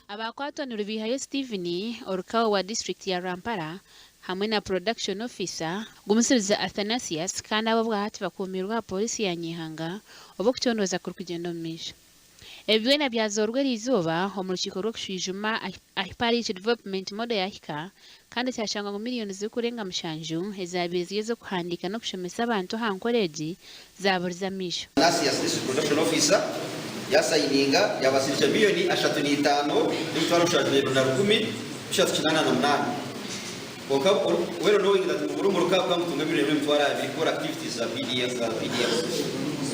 Abakwatwa ni Rubihayo Stephen, Orukawo wa disiturikiti ya Rwampara hamwe na Production Officer, Gumisiriza Athanasius kandi aba obwahati bakuumiirwe aha pooriisi ya Nyihanga obu okucondooza kurikugyenda omu maisho. Ebi byona byazoorwa eriizooba omu rukiiko rw'okushwijuma ahi Parish Development Model yahika kandi kyashangwa ngu miriyoni zirikurenga mushanju ezaabaire ziri ez'okuhandiika n'okushomesa abantu aha nkora egi zaaburize amaisho. Athanasius District Production Officer yasayininga yabasirisha miriyoni ashatu n'itaano n'emitwaro 71 388 kwonka well knowing that buri omuruka bukamutunga miriyoni emwe emitwaro abiri kukora activities za PDM za PDM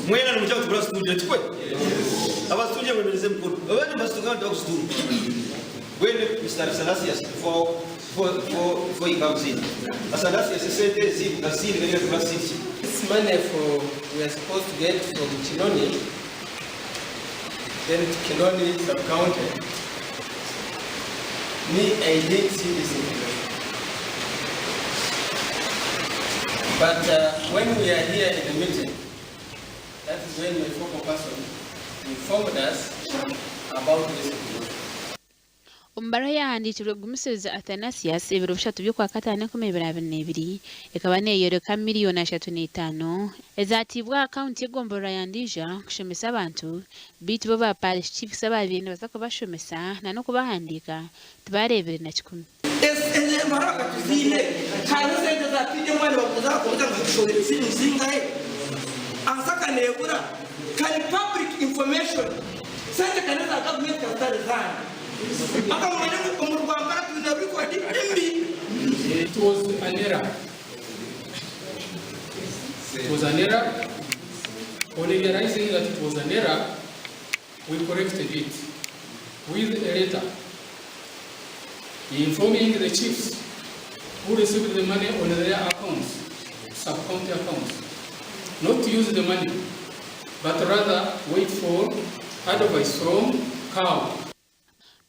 mwena nimugira ngu tiburazitungira tikwe abazitungire mwemereze emikono abandi nibazitunga abandi tibakuzitunga mbwenu Mister Athanasius before before before before he comes in Athanasius esente ezi mukazisindika ninga timurazisindikire? This money for we are supposed to get from Kinoni then to Kinoni sub county me I didn't see this information but uh, when we are here in the meeting that is when my focal person informed us about this information. Omu baruha eyaahandiikirwe Gumisiriza Athanasius ebiro bishatu by'Okwakataano 2022, ekaba neeyoreka miriyoni 35 ezaatiibwe aha kaunti y'egomborora ya Ndija kushomesa abantu beitu bo ba Parish Chiefs abaabaire nibaza kubashomesa n'okubahandiika tibaareebire na kikumi. Embaraga tuziine, hariho esente za PDM nibabuuza aha ngu tushohire siringi zingahe? Ansaka neebura. Kari public information. Sente ka n'eza gavumenti ka zitari zanyu. Aka mumanye ngu omu Rwampara twine record mbi. It was an error. It was an error. On realizing that it was an error, we corrected it with a letter informing the chiefs who received the money on their accounts, sub-county accounts, not to use the money, but rather wait for advice from CAO.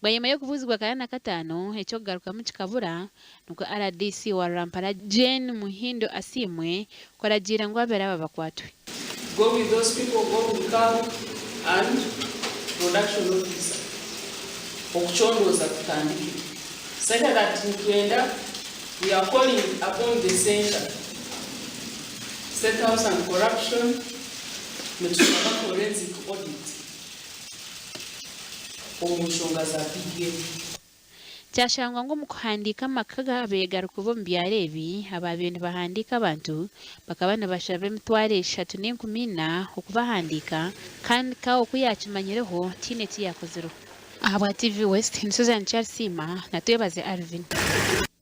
Bwanyima y'okubuuzibwa Kana-na-kataano, eky'okugarukamu kikabura, nikwo rdc wa Rwampara Jane Muhindo Asiimwe kuragiira ngu abaire aba bakwatwe. Go with those people, go with CAO and production officer okucondooza kutandike such that nitwenda we are calling upon the centre, State House and Corruption nitushaba forensic audit omu nshonga za PDM. Kyashangwa ngu omu kuhandiika amaka g'abeegaruka b'omu byaro ebi, abaabaire nibahandiika abantu bakaba nibashaba emitwaro eshatu n'enkumi ina okubahandiika, kandi Kao ku yaakimanyireho tihaine eki yaakozireho. Ahabwa TV West, ni Susan Kyarisiima na Twebaze Alvin.